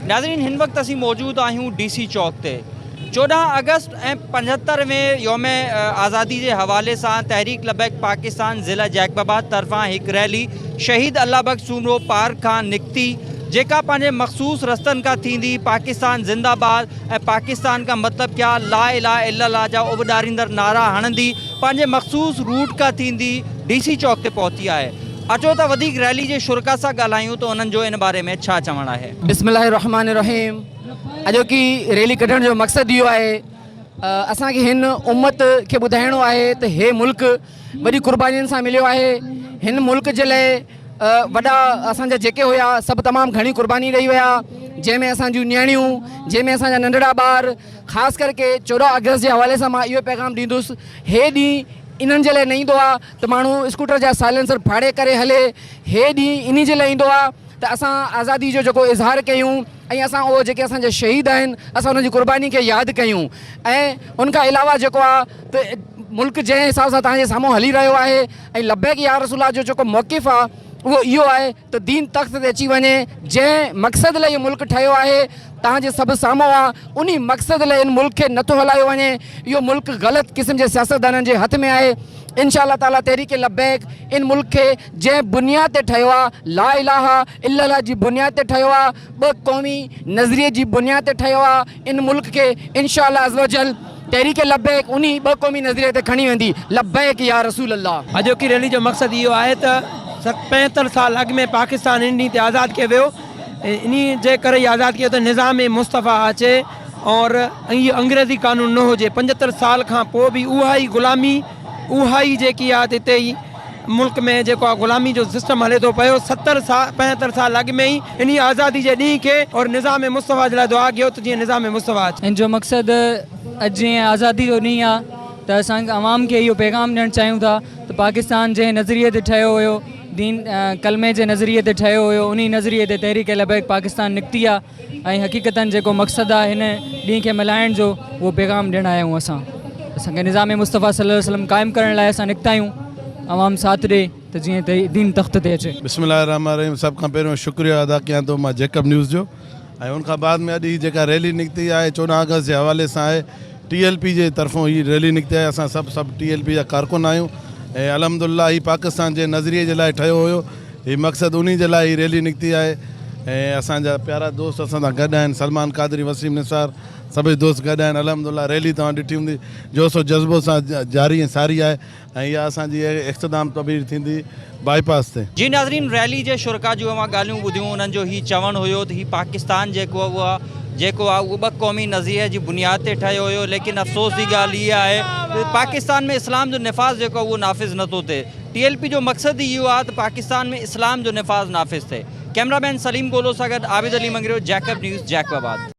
ناظرين هن وقت اسين موجود آهيون ڊي سي چوڪ تي 14 آگسٽ ۽ 75 ۾ يوم آزادي جي حوالي سان تحريڪ لبيڪ پاڪستان ضلع جيڪب آباد طرفان هڪ ريلي شهيد الله بخش سومرو پارڪ کان نڪتي جيڪا پنهنجي مخصوص رستن کان ٿيندي پاڪستان زنده باد ۽ پاڪستان کا مطلب ڪيا لا اله الا الله جا اڀ ڏاريندڙ نعرا هڻندي پنهنجي مخصوص روٽ کان ٿيندي ڊي سي چوڪ تي پهتي آهي. اچو ته وڌيڪ ريلي جي شرڪاء سان ڳالهايون ته انهن جو ان باري ۾ ڇا چوڻ آهي. بسم الله الرحمٰن الرحيم اڄوڪي ريلي ڪڍڻ جو مقصد اهو آهي اسان کي هن امت کي ٻڌائڻو آهي ته هي ملڪ وڏي قربانين سان مليو آهي هن ملڪ جي لاء وڏا اسان جا جيڪي هيا سڀ تمام گهڻي قرباني ڏئي ويا جنهن ۾ اسان جون نياڻيون جنهن ۾ اسان جا ننڍڙا ٻار خاص ڪر ڪي 14 آگسٽ جي حوالي سان مان اهو پيغام ڏيندس هي ڏينهن انهن جي لاء نه ايندو آهي ته ماڻهو اسڪوٽر جا سائلنسر ڦاڙي ڪري هلي هي ڏينهن انهي جي لاء ايندو آهي ته اسان آزادي جو جيڪو اظهار ڪيون ۽ اسان اهو جيڪي اسان جا شهيد آهن اسان انهن جي قرباني کي ياد ڪيون ۽ ان کان علاوه جيڪو آهي ته ملڪ جنهن حساب سان توهان جي سامهون هلي رهيو آهي ۽ لبيڪ يا رسول الله جو جيڪو موقف آهي اهو اهو آهي ته دين تخت تي اچي وڃي جنهن مقصد لاء اهو ملڪ ٺهيو آهي توهان جي سڀ سامهون آهي انهي مقصد لاء ان ملڪ کي نٿو هلايو وڃي اهو ملڪ غلط قسم جي سياستدانن جي هٿ ۾ آهي انشاء الله تعالي تحريڪ لبيڪ ان ملڪ کي جنهن بنياد تي ٺهيو آهي لا اله الا الله جي بنياد تي ٺهيو آهي ٻه قومي نظريي جي بنياد تي ٺهيو آهي ان ملڪ کي انشاء الله عزوجل تحريڪ لبيڪ انهي ٻه قومي نظريي تي کڻي ويندي لبيڪ يا رسول الله. اڄوڪي ريلي جو مقصد اهو آهي ته 75 سال اڳ ۾ پاڪستان ان ڏينهن تي آزاد ڪيو ويو انهي جي ڪري ئي آزاد ڪيو ته نظام مصطفيٰ اچي اور اهو انگريزي قانون نه هجي 75 سال کان پوء به اها ئي غلامي اها ئي جيڪي آهي ته اتي ئي ملڪ ۾ جيڪو آهي غلامي جو سسٽم هلي ٿو پيو 70 سال 75 سال اڳ ۾ ئي انهي آزادي جي ڏينهن کي اور نظام مصطفيٰ جي لاء دعا ڪيو ته جيئن نظام مصطفيٰ اچي. ان جو مقصد اڄ جيئن آزادي جو ڏينهن آهي ته اسان عوام کي اهو پيغام ڏيڻ چاهيون ٿا ته پاڪستان جنهن نظريي تي ٺهيو هيو دين ڪلمي جي نظريي تي ٺهيو هيو انهي نظريي تي تحريڪ لبيڪ پاڪستان نڪتي آهي ۽ حقيقتن جيڪو مقصد آهي هن ڏينهن کي ملهائڻ جو اهو پيغام ڏيڻ آيا آهيون اسان اسان کي نظام مصطفيٰ صلي الله عليه وسلم قائم ڪرڻ لاء اسان نڪتا آهيون عوام ساٿ ڏي ته جيئن دين تخت تي اچي. بسم الله الرحمٰن الرحيم سڀ کان پهريون شڪريو ادا ڪيان ٿو مان جيڪب نيوز جو ۽ ان کان بعد ۾ اڄ هي جيڪا ريلي نڪتي آهي 14 آگسٽ جي حوالي سان آهي ٽي ايل پي جي طرفون هي ريلي نڪتي آهي اسان سڀ سڀ ٽي ايل پي جا ڪارڪن آهيون ۽ الحمد لله هي پاڪستان جي نظريي جي لاء ٺهيو هيو هي مقصد انهي جي لاء هي ريلي نڪتي آهي ۽ اسان جا پيارا دوست اسان سان گڏ آهن سلمان قادري وسيم نثار سڀئي دوست گڏ آهن الحمد لله ريلي توهان ڏٺي هوندي جوش و جذبو سان جاري ۽ ساري آهي ۽ اها اسان جي اختتام تبير ٿيندي بائي پاس تي. جي ناظرين ريلي جي شرڪاء جون اوهان ڳالهيون ٻڌيون انهن جو هي چوڻ هيو ته هي پاڪستان جيڪو اهو جيڪو آهي اهو ٻه قومي نظريي جي بنياد تي ٺهيو هيو ليڪن افسوس جي ڳالهه هي آهي ته پاڪستان ۾ اسلام جو نفاذ جيڪو آهي اهو نافذ نٿو ٿئي ٽي ايل پي جو مقصد ئي اهو آهي ته پاڪستان ۾ اسلام جو نفاذ نافذ ٿئي ڪئميرا مين سليم گولو سان گڏ Abid Ali Mangrio Jacob news Jacob آباد.